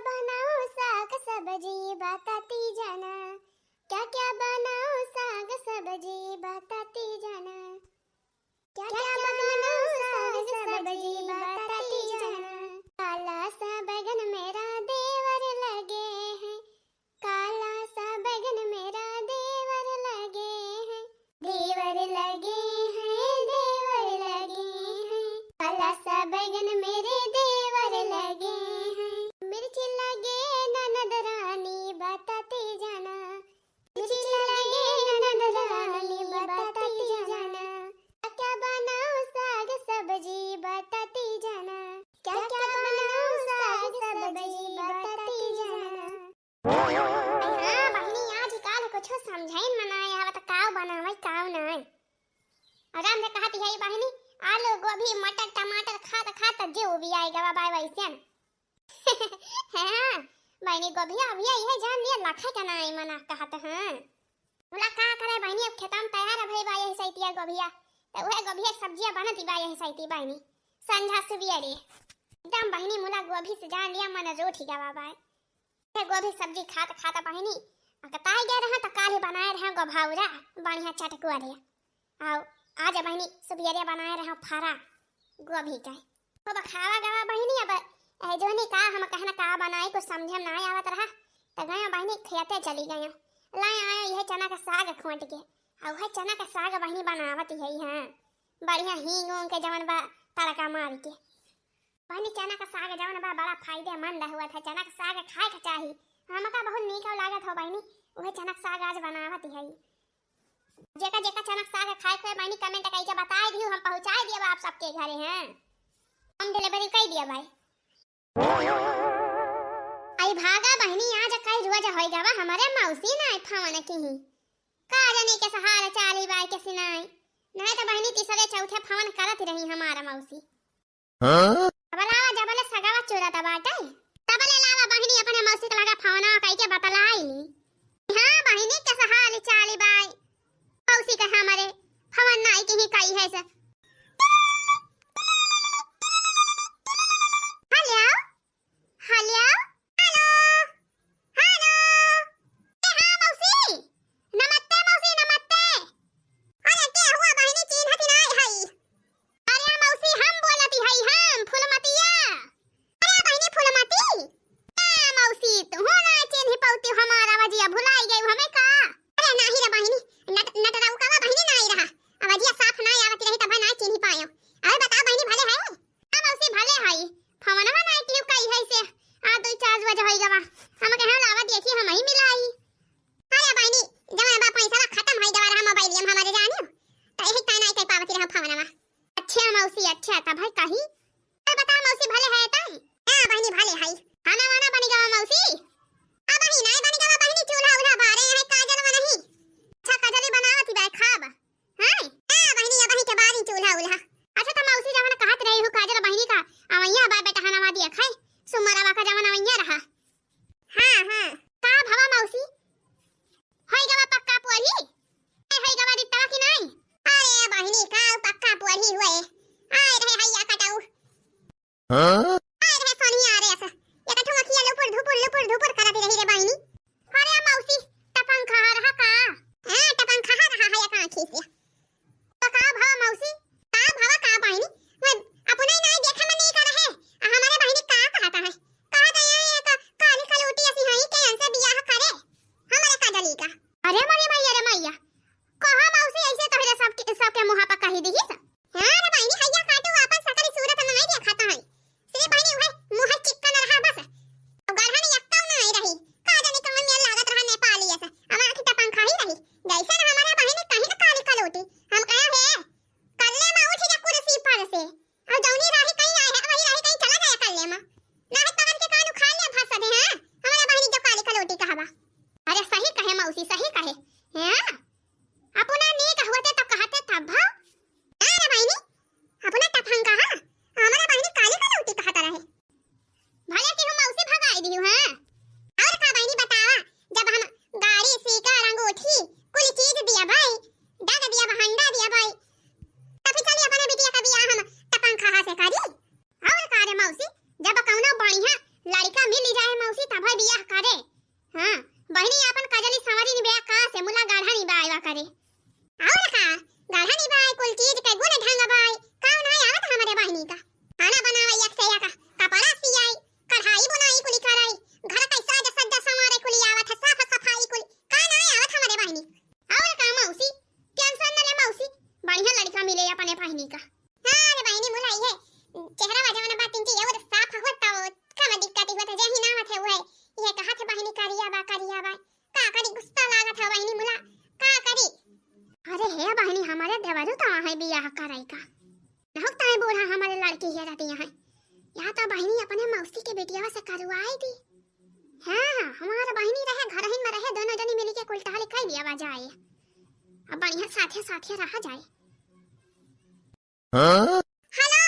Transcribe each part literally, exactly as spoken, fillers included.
बनाऊं साग सब्जी बताती जाना, क्या क्या बनाऊं साग सब्जी बताती जाना, क्या क्या बनाऊं साग सब्जी बताती जाना। काला सा बैगन मेरा देवर लगे है, काला सा बैगन मेरा देवर लगे है, देवर लगे हैं, देवर लगे हैं। काला सा बैगन मेरे देवर लगे हैं। मिर्च लगे ननद रानी बताते जाना, मिर्च लगे ननद रानी बताते जाना। क्या बनाऊं साग सब्जी बताते जाना, क्या क्या बनाऊं साग सब्जी बताते जाना। हाँ बहिनी, आज काल कुछो समझाइन मनाए आवत, काव बनावै काव नाय। और राम से कहत है बहिनी, आलू गोभी मटर टमाटर खात खात जीव भी आए गवा बाय वैसे न। हाँ बहिनी, गोभिया अभी यह जान लिया लखा के नाय मना कहत हैं। बोला का करे बहिनी, अब खेतम तैयार है भाई बा यही सैतिया गोभिया, तो वह गोभिया सब्जिया बनत बा यही सैती बहिनी। संझा सुबिया रे एकदम बहिनी मुला गोभी से जान लिया मन रोटी गवा बाय। ये गोभी सब्जी खात खात बहिनी अकताई गए रहा, तो काल ही बनाए रहा गोभौरा बढ़िया चटकुआ रे। आओ आज बहिनी सुबियरे बनाए रहा फरा गोभी का। तो बखावा गवा बहिनी, अब ए जोनी का हम कहना का बनाई कुछ समझे में ना आवत रहा, तो गयो बहिनी खेते चली गयो, लाए आयो यह चना का साग खोट के। और वह चना का साग बहिनी बनावत है, हाँ बढ़िया हींग ऊंग के जवन बा तड़का मार के। बहिनी चना का साग जवन बा बड़ा फायदेमंद हुआ था, चना का साग खाए के चाही, हमका बहुत नीक लागत हो बहिनी। वह चना का साग आज बनावत है। जेका जेका चना का साग खाए के बहिनी comment कई के बताए दियो, हम पहुँचाए दियो आप सबके घरे हैं, हम delivery कई दियो भाई। आई भागा बहिनी, आज कई रोज होई गवा हमारे मौसी ना आई फोन की ही। का जाने के सहारा चाली बाय के सिनाई। नहीं तो बहिनी तीसरे चौथे फोन करत रही हमारा मौसी। हाँ? अब लावा जबले सगावा चूरा त बाटे। तबले लावा बहिनी अपने मौसी के लगा फोन कई के बतलाई। हाँ बहिनी के सहारा चाली बाय। मौसी के हमारे फोन ना आई की ही कई है से। हेलो। Hello, hello, hello. ए हाँ मौसी, नमस्ते मौसी, नमस्ते। अरे के हुआ बहिनी, चिन्हत नाय हई। अरे मौसी हम बोलत हई, हम फुलमतिया। अरे बहिनी फुलमती। ए मौसी, तू हो ना चिन्ह पौती हमारा वजिया भुलाई गई हमें का? अरे नाही रे बहिनी, नट-, नटरौकवा बहिनी नाही रहा। अवजिया साफ ना आवत रही तब ना चिन्ह पायो। अरे बता बहिनी भले है? हाँ मौसी भले हई, फोनवा नाई टिउकई है से, आ दुई चार बजे होई गवा, हम कहे लावा देखी हम ही मिलाई। अरे बहिनी, जवन बा पैसा खत्म होई गवा रहा मोबाइलिया में हमारे जानियो, तो यही ताना आई पावती रहा फोनवा। अच्छा मौसी, अच्छा तब है कही। अरे बता मौसी भले है तई? हाँ बहिनी भले हई। खाना वाना बनी गवा मौसी? अब ही नाई बनी गवा बहिनी, चूल्हा उल्हा बारे है काजल वनही। अच्छा काजल ही बनावत ही बाय खाब। हाँ? ए, बहिनी, अबही के बारी चूल्हा उल्हा। अच्छा, त मौसी जवन कहत रही हूँ, काजल बहिनी का, अवैया बा बेटा हनवा दिया खाए, सुमरवा का जवन अवैया रहा। हाँ, हाँ। का भवा मौसी? होई गवा पक्का पोरही? ए, होई गवा रित्तवा की नाई? अरे बहिनी, का पक्का पोरही हुए? आए रहे हैया कटाऊ। हाँ? आए रहे सोनिया, अरे ऐसा। ये कठुआ किया लुपुर धुपुर, लुपुर धुपुर करत रही रे बहिनी। अरे मौसी, टपंग खा रहा का? हाँ, टपंग खा रहा है एक आँखी से। तो का भवा मौसी? का भवा का बहिनी? वो अपने ही नाई देखा मन नहीं कर रहे। आ हमारे बहिनी का कहता है? कहता है ये तो काली कलूटी ऐसी है के इनसे बियाह करे। हमारे का जली का। अरे मरी मैया रे मैया। कहा मौसी ऐसे तोहरे सबके, सबके मुँह पर कही दिहिस? हाँ रे बहिनी, हैया काटू आपन सकल सूरत नाई देखत है। सिर्फ बियाह करे। हाँ, बहिनी आपन कजली संवरी निबे का से मुला गाढ़ा निबाए वा करे। और का, गाढ़ा निबाए कुल चीज के गुण ढंग बाए, का नाय आवत हमरे बहिनी का? खाना बनावे एक से एक, कपड़ा सियाई, कढ़ाई बुनाई कुली कराई, घर कैसा जे सज्जा संवारे कुली आवत है, साफ सफाई कुली, का नाय आवत हमरे बहिनी? और का मौसी, टेंशन न ले मौसी, बढ़िया लड़का मिले अपने बहिनी का। हाँ रे बहिनी, मुला इहे चेहरा वा जवन बा तिनकी और साफ होत तो कम दिक्कत होत है, जेही ना होत है उहे, इहे कहत है बहिनी करिया बा, करिया बा। का करी, गुस्सा लागत है बहिनी मुला, का करी? अरे हे बहिनी, हमरे देवरू तो आहे बियाह कराई का। नहुक ताई बूढ़ा हमरे लड़की हेरत यहाँ है। या तो बहिनी अपने मौसी के बेटियावा से करवाई दी। हाँ, हमार बहिनी रहे, घरहिन में रहे, दोनों जनी मिली के कुल टहली कई लिया बा जाए। अब बढ़िया साथे साथे रहा जाए। हाँ? हेलो,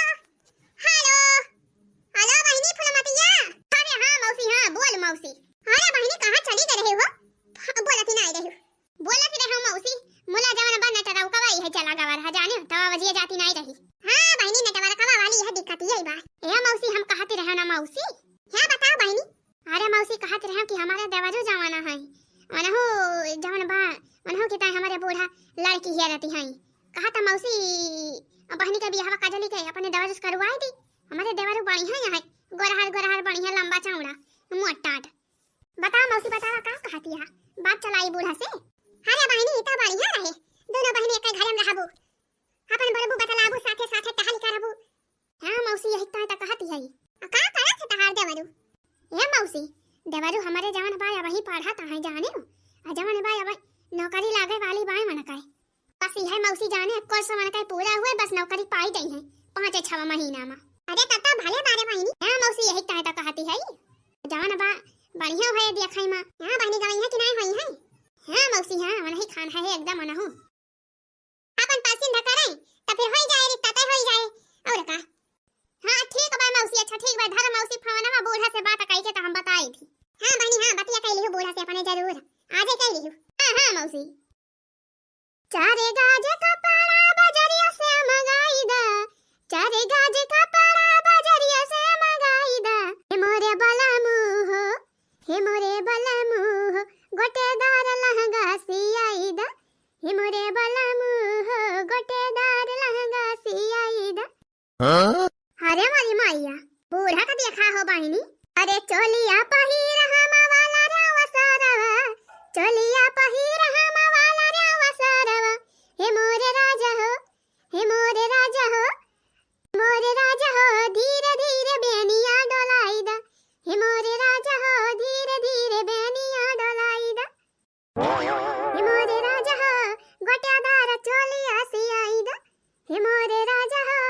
हेलो, हेलो बहिनी फुलमतिया। अरे हाँ मौसी, हाँ बोल मौसी। अरे बहिनी कहाँ चली गए रहे हो? हाँ, बोलत ही नाई रही। बोलत ही रहे हो मौसी, मुला जवन बा नेटरवा कवाई है चला गवा रहा जाने, तवा वजिया जाती नाई रही। हाँ बहिनी नेटरवा कवा वाली यह दिक्कत यही बा। ए मौसी हम कहती रहे ना मौसी। हाँ बताओ बहिनी। अरे मौसी कहत रहे कि हमारे देवरू जवाना है, उनहु जवन बा, उनहु की ताई हमारे बूढ़ा लड़की हेरती हैं। कहा था मौसी, बहिनी के बियाहवा कजली के अपने देवरू से करवाई दी। हमारे देवरू बढ़िया यहाँ है, गोरहर गोरहर बढ़िया लंबा चौड़ा मोटाट। बताओ मौसी बतावा का कहती है, बात चलाई बूढ़ा से। अरे बहिनी ई तो बढ़िया रहे, दोनों बहिनी एक घर में रहबू, अपन बड़बू बतलाबू, साथे साथे टहल करबू। हाँ मौसी, यही ताई त कहत हई। आ का करत है तहार देवरू? ए मौसी, देवरू हमरे जवन बा अबही पढ़त है जाने, आ जवन बा अब नौकरी लागे वाली बा मन के। बस यह मौसी जाने कोर्स मन के पूरा हुए, बस नौकरी पाई गई है पाँच छह महीना में। अरे तब तो भले बारे बहिनी। हाँ मौसी, यही ताई त कहत हई। जवन बा बढ़िया है देखई में। हाँ बहिनी गई है कि नहीं हुई है? हाँ मौसी, हाँ वही खान है एकदम मनहू। अपन पसंद करे, त फिर होई जाए, रिश्ता तय होई जाए। और का? हाँ, ठीक बा मौसी, अच्छा ठीक बा, धर मौसी फोनवा बूढ़ा से बात कई के त हम बताई थी। हाँ बहिनी, हाँ, बतिया कई लिहू बूढ़ा से अपने जरूर। आजे कई लिहू। हाँ, हाँ मौसी। चार गाज कपड़ा बजरिया से मंगाई दा, चार गाज कपड़ा बजरिया से मंगाई दा। हे मोरे बलमू हो, हे मोरे बलमू हो, गोटेदार लहंगा सियाई दा। हे मोरे बलमू हो, गोटेदार लहंगा सियाई दा। हाँ? अरे मोरी मैया, बूढ़ा का देखा हो बहिनी। अरे चोलिया पहिर हम वाला रे वसरवा, चोलिया पहिर हम वाला रे वसरवा। हे मोरे राजा हो, हे मोरे राजा हो, मोरे राजा हो, धीरे धीरे बेनिया डोलाई दा। हे मोरे राजा हो, धीरे धीरे बेनिया डोलाई दा। हे मोरे राजा हो, गोटेदार चोलिया सियाई दा। हे मोरे राजा हो,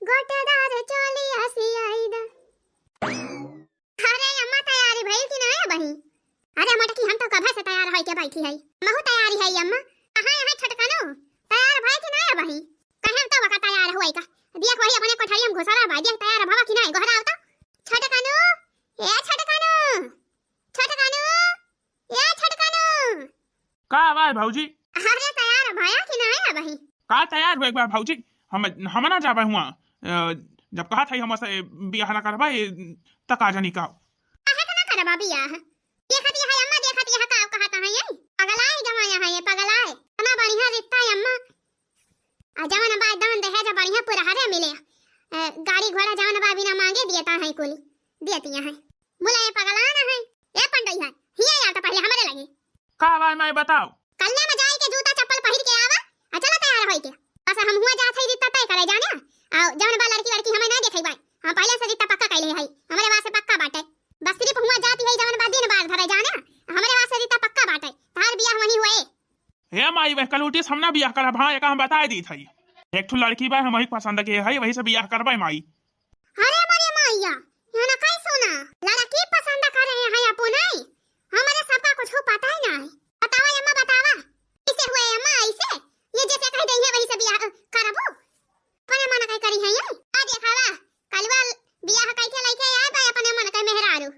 गोटेदार चोलिया सियाई दा। अरे अम्मा, तैयारी भइल कि नाय बही? अरे मटकी, हम तो कभे से तैयार होई के बैठी हई। महू तैयारी है अम्मा। कहाँ है छोटकनो? तैयार भय कि नाय बही? कहे तो वका तैयार हुई का? देख वही अपने कोठरी में घुसरा बा, देख तैयार भवा कि नाय, गोहरा आवता। छोटकनो, ए छोटकनो, छोटकनो। ए छोटकनो। का आवाज भौजी? अरे तैयार भया कि नाय बही? का तैयार हुए एक बार भौजी? हम, हम ना जाबे हुआ। अ, जब कहत हई हमसे बियाह ना करबा, ए, त का जानी का? काहे के ना करबा बियाह? देखत यह अम्मा, देखत यह का कहत है ये? पगलाए गवाया है ये, पगलाए। इतना बढ़िया रिश्ता है अम्मा। आ जवन बा दान दहेज बढ़िया पुरहरे मिले। अ, गाड़ी घोड़ा जवन बा बिना मांगे देता है कुल। देती है। मुला ये पगलाना है। ए पंडई है, हिया यार तो पहले हमरे लगे। का बा माई बताओ? कल्ले में जाई के जूता चप्पल पहिर के आवा, आ चला तैयार होई के। बस हम हुआ जात है रिश्ता तय करे जाने, आ जवन बा लड़की वड़की हमें ना देखई बाई, हम पहले से रिश्ता पक्का कइले है, हमरे वास्ते पक्का बाटे। बस सिर्फ हुआ जाती है जवन बा दिन बार धरे जाने, हमरे वास्ते रिश्ता पक्का बाटे, तार बियाह वहीं हुए। हे माई, वह कलूटी से हम ना बियाह करब, हाँ, एका हम बताए दीत हई। एक ठो लड़की बा, हम वही पसंद के हई, वही से बियाह करबे माई। अरे मोरे माइया, यहाँ ना कई सुना, लड़की पसंद करे हैं अपन, हमरे सबका कुछ पता ही ना है। बतावा अम्मा, बतावा, कैसे हुए अम्मा, ऐसे? ये जैसे कह दे है वही से बियाह करबू, अपने मन के करी है ये। आ देखावा, कलवा बियाह कइके लइके आए बा अपने मन के मेहरारू।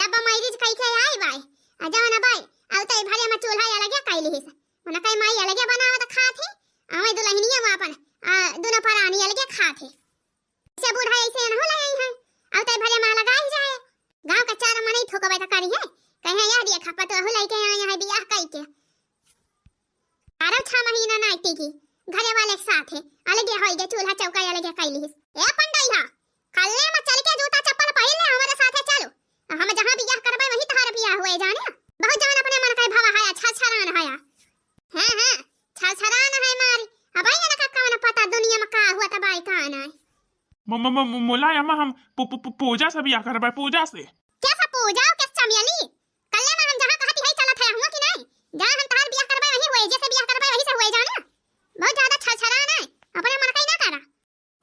तब मैरिज कइके आई बाय, आ जवन बाय, आवते भरे में चूल्हा अलगे कइ लिहिस। उनके माई अलगे बनावत खात है, अवे दुल्हनिया में अपन, आ, दुनो परानी अलगे खात है। से बूढ़ा ऐसे एनहु ले आई है, आवते भरे में अलगा ही जाए। गांव के चार मनई थोक तो बेटा करी है, कहे यह देखा पतोहू लइके आए हैं बियाह कइके। अरे छह महीना नाइटी की घरे वाले के साथ है, अलगे होई गए, चूल्हा चौका अलगे कइली है। ए पंडैया, कल्ले में चल के जूता चप्पल पहिर ले, हमरे साथे चलो। हम जहाँ बियाह करबे वहीं तहार बियाह हुए जाने। बहुत जवन अपने मन के भवा है, अच्छा अच्छा रान है। हाँ हाँ, छरछरान है मारी। अब आई ना का कवन पता दुनिया में का हुआ तबाई का ना है। म-, म-, म-, म-, मोला अम्मा हम पू-, पू-, पू-, पूजा से बियाह करबे, पूजा से। कैसा पूजा और कैसा चमेली? कल्ले में हम जहाँ कहती है चलत है हुआ कि नहीं? जहाँ हम तहार बियाह करबे वहीं हुए, जैसे बियाह करबे वहीं से हुए जाना। बहुत ज्यादा छरछरान है, अपने मन का ही ना करा।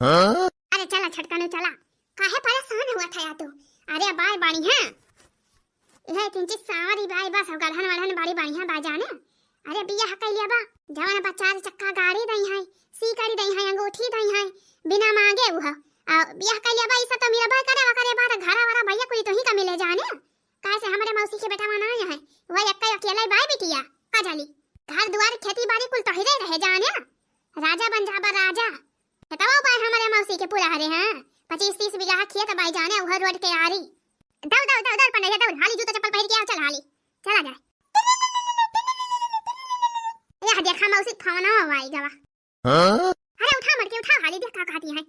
हाँ? अरे चला छटकनू चला, काहे परेशान हुआ था तू? अरे बाय बानी है, यह तिनची सांवरी बाय बस गढ़न वढ़न बड़ी बढ़िया बा जाने। अरे बियाह कइले बा, जवन बा चार चक्का गाड़ी दई है, सीकड़ी दई है, अंगूठी दई है, बिना मांगे उह। आ बियाह कइले बा, ई सब तो मिलबे करे, ओकरे बाद घरा वाला भैया कुली तोही का मिले जाने। काहे से हमरे मौसी के बेटा मनाए है, वह एक्का अकेला ही बाय बिटिया, का जाली। घर दुआर खेती बाड़ी कुल तोहरे रहे जाने, राजा बन जाबा राजा। खेतवा बाय हमरे मौसी के पूरा हरे हैं, पच्चीस तीस बीघा खेत बाय जाने, उहर रोड के आरी। दौड़, दौड़, दौड़, दौड़, पंडैया, दौड़, हाली जूता चप्पल पहिर के आओ, चल हाली, चला जाए। यह देखा मौसी फोनवा आई गवा। हाँ? अरे उठा मटकी, उठा हाली, देख का कहती है।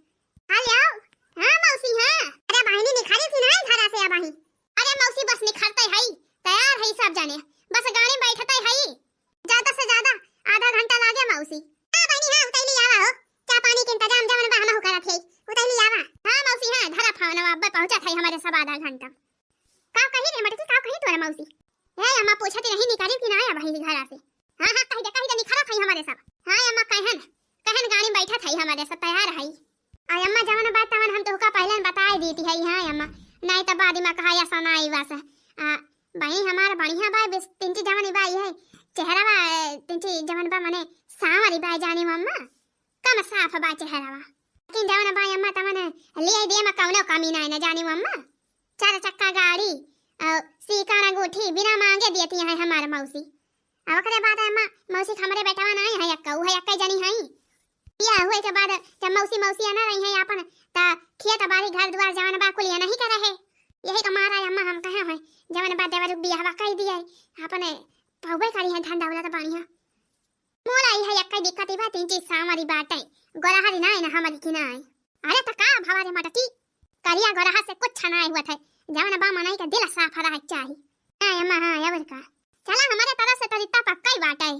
हाली आओ। हाँ मौसी, हाँ। अरे बहिनी निखरी कि नहीं घरा से अबही? अरे मौसी बस निखरते हई, तैयार हई सब जने, बस गाड़ी बैठते हई। ज्यादा से ज्यादा आधा घंटा लागे मौसी। हाँ बहिनी, हाँ, उतैली आवा हो, चाय पानी के इंतजाम जवन बा हमहू करत हई, उतैली आवा। हाँ मौसी, हाँ, धरा फोनवा, अब्बे पहुँचत हई हमरे सब आधा घंटा। का कही रे मटकी, का कही तोरा मौसी? ए अम्मा पूछत रही निकरी कि ना अबही घरा से। हाँ हाँ, कही दे, कही दे, निखरत हई हमरे सब। हाँ अम्मा, कहन, कहन गाड़ी में बैठत हई हमरे सब, तैयार हई। आ अम्मा जवन बात तवन हम तोहका पहले न बताई दीती हई, हाँ अम्मा, नहीं तो बाद में कहा ऐसा ना आई बस। आ बही हमार बढ़िया बा, बस तिनची जवन बा ये चेहरा बा, तिनची जवन बा मने सांवरी बा जानी अम्मा, कम साफ बा चेहरा बा। लेकिन जवन बा अम्मा तवन ले दे में कौनो कमी ना है ना जानी अम्मा। चार चक्का गाड़ी और सीकर अंगूठी बिना मांगे देती है हमार मौसी। अब ओकरे बाद अम्मा, मौसी के हमरे बेटवा नाई है, एक्का, उहे एक्का जनी है। बियाह हुए के बाद जब मौसी, मौसी आना रही है आपन, त खेत बाड़ी घर दुआर जवन बा कुलिया नहीं करे है। यही के मारा अम्मा हम कहे हैं, जवन बा देवर बियाहवा कई दिए, आपन पौबे करी है धन दौलत बढ़िया। मोला इहे एक्का दिक्कत बा, तिनची सांवरी बाटे, गोरहरी नाई ना हमरी की नाई। अरे त का भवा रे मटकी, करिया गोरहा से कुछ नाई हुआ थे, जवन बा मनई के दिल साफ रहे चाही। हाँ अम्मा, हाँ, अउर का। चला, हमरे तरफ से तो रित्ता पक्का ही बाटे।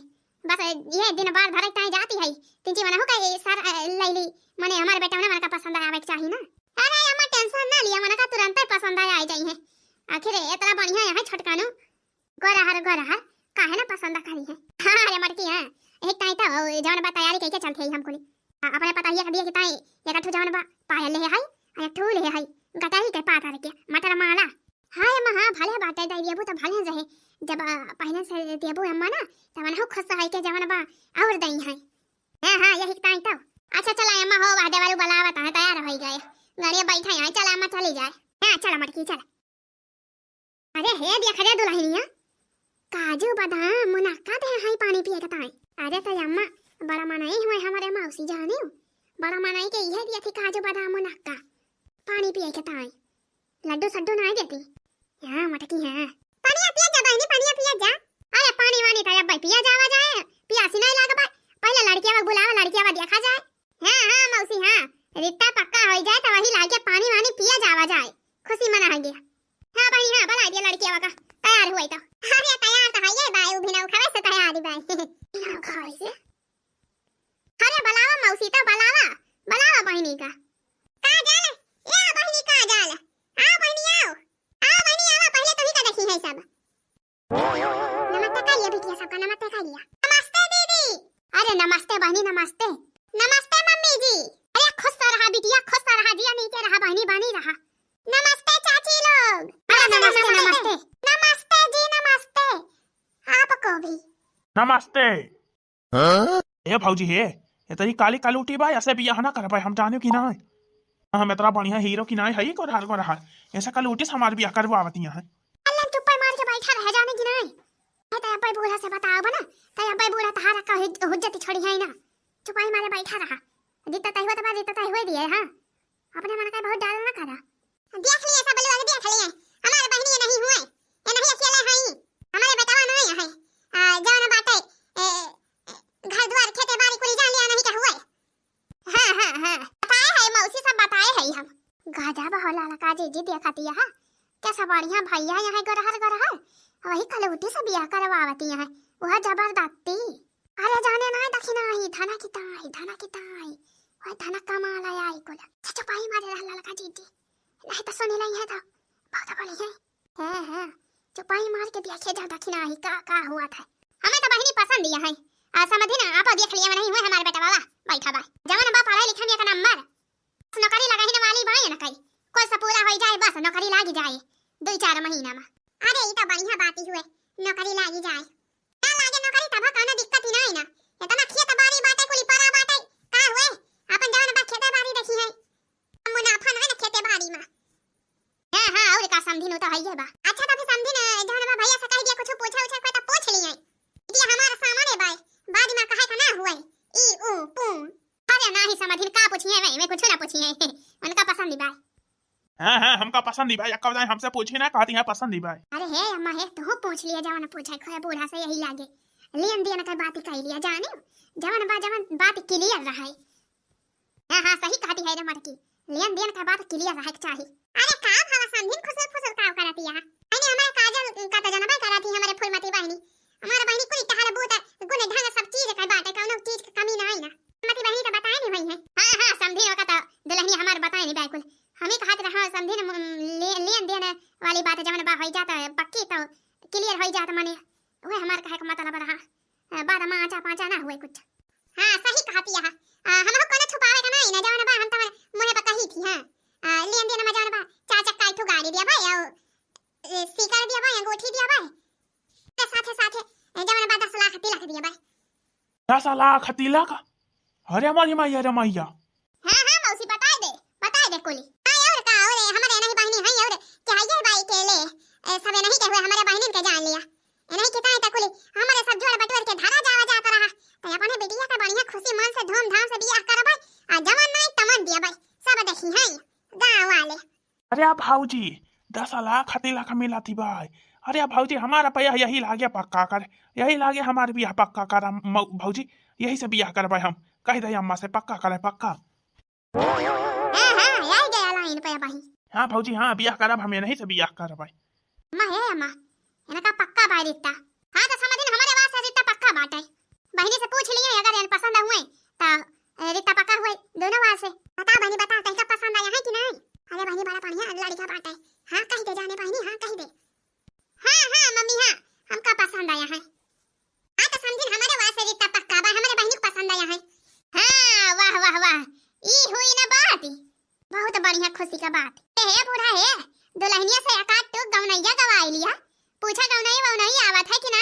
बस ये दिन बार धरे ताई जाती है, तिनची मनहु का ये सर, अ, लैली, मने हमारे बेटा उन्हें मन का पसंद आवे के चाही ना। अरे अम्मा, tension ना लिया, मन का तुरंत ही पसंद आ, आ जाई है। आखिर इतना बढ़िया है छोटकानू, गोरहर, गोरहर, काहे ना पसंद करी है। हाँ रे मटकी, हाँ, एक ताई तो जवन बा तैयारी कइके चलते ही हमको ली। आ, अपने पता ही है कभी कि ताई एक ठो जवन बा पायल ले है, एक ठो ले है, गटाई के पातर के मटर माला। हाँ अम्मा, हाँ, भले बाटे दे देबू तो भले रहे। जब, आ, पहले से देबू अम्मा ना, तब ना खुश है के जवन बा और दई है। हाँ, हाँ, यही ताई तो। अच्छा चला अम्मा, हो वह देवरू बुलावत है, तैयार हो गए। गाड़ी बैठा है, चला अम्मा चली जाए। हाँ, चला मटकी, चला। अरे हे देख रे दुल्हनिया, काजू बादाम मुनक्का दे हई पानी पिए के ताई। अरे त अम्मा, बड़ा मनई हुए हमरे मौसी जानियो, बड़ा मनई के इहे दिया थी काजू बादाम मुनक्का पानी पिए के ताई, लड्डू सड्डू नाई देती। हाँ मटकी हाँ, पानी पिया जा बहनी, पानी पिया जा। अरे पानी वानी त अब पिया जावा जाए, पियासी नहीं लागबा। पहले लड़किया बुलावा, लड़किया देखा जाए। हाँ हाँ मौसी हाँ, रित्ता पक्का हो जाए तो वही लागे पानी वानी पिया जावा जाए। खुशी मना है गया। हाँ बहनी, हाँ, बुला दिया लड़किया का। तैयार हुई तो। अरे, तैयार तो है ये बाई, उ बिना उखावे से तैयार ही बाई। बिना उखावे से? अरे, बुलावा मौसी तो, बुलावा, बुलावा बहनी का। काजल, ए बहनी काजल, आओ बहनी, आओ। आओ बहनी, आओ, पहले तुम्ही का देखी है सब। नमस्ते करिया बिटिया सबका, नमस्ते करिया। नमस्ते दीदी। अरे नमस्ते बहनी, नमस्ते। नमस्ते मम्मी जी। अरे खुश रहा बिटिया, खुश रहा, जिया नीचे रहा बहनी, बनी रहा। नमस्ते चाची लोग। अरे नमस्ते, नमस्ते। नमस्ते जी, नमस्ते। आपको भी। नमस्ते। हाँ? ए भौजी हे, ए तरी काली कलूटी बा, ऐसे बियाह ना करबे, हम जाने कि ना। हम इतना बढ़िया हीरो कि ना हई, गोरहर गोरहर, ऐसे कलूटी से हमार बियाह करवावतिया है। अल्लाह चुप्पे मार के बैठा रह जाने कि ना। ए, तै अब्बे बूढ़ा से बताओ बना, तै अब्बे बूढ़ा तहारा का हुज-, हुज्जत छोड़ी है ना। चुपाई मारे बैठा रहा। जितना तय हुआ तबा, जितना तय हुए दिए, हाँ। अपने मन का बहुत डाल ना करा। देख लिए सब लोग, देख लिए। हमारे बहनी नहीं हुए। जी देखा तिया है, कैसा बढ़िया भैया यहाँ गोरहर गोरहर, वही कलौटी से बियाह करवावती यहाँ, वह जबरदस्ती। अरे जाने ना दखिनाही, धना की ताई, धना की ताई, वह धना कमाल आई कुल। अच्छा चुपाई मारे रहला लगा जीजी, नहीं तो सुनी नहीं है तो बहुत बढ़िया है। हाँ, हाँ, चुपाई मार के देखिया जा दखिनाही का, का हुआ था। हमें तो बहिनी पसंद ही है। आ समझी ना, आप देख लिया नहीं हुए हमारे बेटा बाबा, बैठा बा। जवन बा पढ़ा लिखा में एक नंबर। बस नौकरी लगाही न वाली बा या न कई। कोई सा पूरा होई जाए, बस नौकरी लागी जाए दुई चार महीना में। अरे, ई तो बढ़िया बात ही हुए, नौकरी लागी जाए। ना लागे नौकरी तब कौनो दिक्कत ही नहीं ना। इतना खेत बाड़ी बाटे, कुली परा बाटे, का हुए? अपन जवन बा खेते बाड़ी देखी है। मुनाफा नहीं ना खेते बाड़ी में। हाँ, हाँ, और का समधिन, उ तो हइये बा। अच्छा, तो फिर समधिन, जौन बा भैया से कह दिया, कुछ पूछे उछे के तो पूछ लिए। ये हमारा सामने बाय, बाद में कहे का ना हुए। ई, ऊ, पू। अरे नाही समधिन, का पूछिए वे, वे कुछ ना पूछिए। उनका पसंद ही बाय। हाँ, हाँ, हमका पसंद ही बाय। अक्का बताए, हमसे पूछी ना, कहती हैं पसंद ही बाय। अरे हे अम्मा हे, तू पूछ लिया, जवन पूछे खोए बूढ़ा से यही लागे। लेन देन का बात ही कह लिया, जाने जवन बा, जवन बात क्लियर रहे। हाँ, हाँ, सही कहती है रे मटकी, लेन देन का बात क्लियर रहे के चाही। अरे का भवा समधिन खुसुर फुसुर का करती है? अरे हमारे काजल का तो जनबे करती है, हमारे फूलमती बहिनी, हमारे बहिनी कुल टहल बूत गुण ढंग सब चीज का बाटे, कौनो चीज की कमी नहीं ना। फूलमती बहिनी तो बताए नहीं हुई है। हाँ, हाँ, समधिन ओका तो दुल्हनी हमारे बताए नहीं बिल्कुल। हम ही कहत रहा समधिन, म, ले, लेन देन वाली बात जवन बा होई जात पक्की तो क्लियर होई जात मने, वह हमारे कहे का मतलब रहा। अ, बाद में आचा पाचा ना हुए कुछ। हाँ, सही कहती है। आ, हमहू कोनो छुपावे का नहीं ना, जवन बा हम तवन मुँहे पर कही थी, हाँ। आ, लेन देन में जवन बा, चार चक्का एक ठो गाड़ी दिया भाई, और, ए, सीकर दिया भाई, अंगूठी दिया भाई। तो साथे साथे, ए, जवन बा दस लाख तिलक दिया भाई। दस लाख तिलक? अरे हमारी मैया रे मैया। हाँ, हाँ, मौसी, बताए दे, बताए दे कुली। हाँ, और का, और हमारे नहीं बहिनी है, और क्या है ये बाई के ले, ए, सबे नहीं के हुए, हमारे बहिनी के जान लिया। ए, नहीं किता है तकुली, हमारे सब जोड़ बटोर के धरा जावा जाता रहा। तो अपने बिटिया का बढ़िया खुशी मन से धूमधाम से बियाह करबै, आ जवन नहीं तमन दिया भाई, सब देखी हैं गाँव वाले। अरे आ भौजी, दस लाख तिलक मिला थी भाई। अरे आ भौजी, हमारा पैया यही लागे पक्का कर, यही लागे हमारे बियाह पक्का कर, हम मौ-, भौजी, यही से बियाह करबै हम। कह दे अम्मा से पक्का करे, पक्का। हाँ, हाँ, आई गया लाइन पे अबही। हाँ भौजी, हाँ, बियाह करब हम, यनही से बियाह करब। अम्मा, हे अम्मा, इनका पक्का बाय रिश्ता। हाँ, तो समझिन हमरे वास्ते रिश्ता पक्का बाटे। बहिनी से पूछ लिए, अगर एन पसंद हुए, तो, ए, रिश्ता पक्का हुए दोनों वास्ते। बता बहिनी, बता, तैका पसंद आया है कि नहीं? अरे बहिनी, बड़ा बढ़िया लड़का बाटे। हाँ, कह दे जाने बहिनी, हाँ, कह दे। हाँ, हाँ, मम्मी, हाँ, हमका पसंद आया है। हाँ, तो समझिन, हमरे वास्ते रिश्ता पक्का बा, हमरे बहिनी के पसंद आया है। हाँ, वाह, वाह, वाह, ई हुई ना बात, बहुत बढ़िया खुशी का बात। ए, हे बूढ़ा हे, दुल्हनिया से एकाध टूक गवनैया गवाई लिया, पूछा गवनई ववनई आवत है कि ना